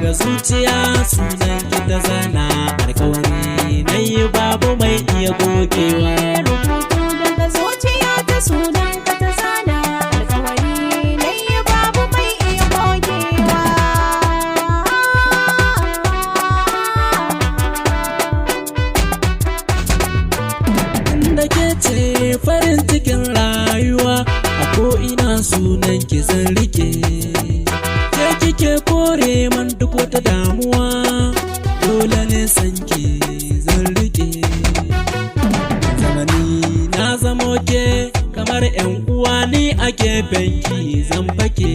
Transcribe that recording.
Daga zuciya sunan ki ta zana, alkawari na yi babu mai iya gogewa. Rubutu daga zuciya ta sunan ka ta zana, alkawari na yi babu mai iya gogewa. Inda ke ce farin cikin rayuwa, a ko'ina sunan ki zan rike. Ke kike kore man duk wata damuwa, dole ne san ki zan rike. Zamani na zamo ke kamar yan uwa, ni a gefen ki zan fake.